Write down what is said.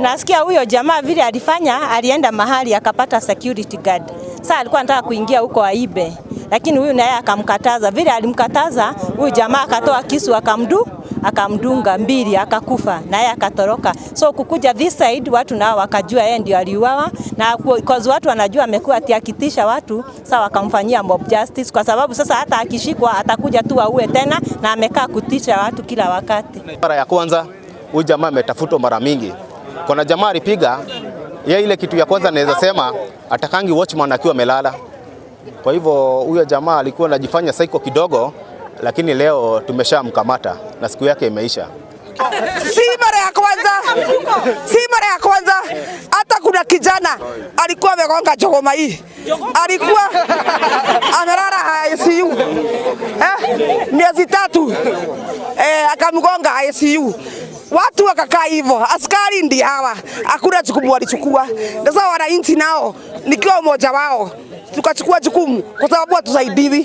Tunasikia huyo jamaa vile alifanya, alienda mahali akapata security guard. Sasa alikuwa anataka kuingia huko aibe, lakini huyu naye akamkataza. Vile alimkataza, huyu jamaa akatoa kisu akamdunga mbili akakufa, naye akatoroka. So kukuja this side, watu nao wakajua yeye ndio aliuawa, na cause watu wanajua amekuwa ati akitisha watu, sasa wakamfanyia mob justice, kwa sababu sasa hata akishikwa atakuja tu aue tena, na amekaa kutisha watu kila wakati. Mara ya kwanza huyu jamaa ametafutwa mara mingi. Kuna jamaa alipiga ye, ile kitu ya kwanza naweza sema atakangi watchman akiwa amelala. Kwa hivyo huyo jamaa alikuwa anajifanya psycho kidogo, lakini leo tumeshamkamata na siku yake imeisha. Si mara ya kwanza, si mara ya kwanza. Hata kuna kijana alikuwa amegonga jogoma hii, alikuwa amelala ICU miezi 3, akamgonga ICU. Watu wakakaa hivyo, askari ndi hawa, hakuna jukumu walichukua. Sasa wananchi nao, nikiwa mmoja wao, tukachukua jukumu kwa sababu hatusaidiwi.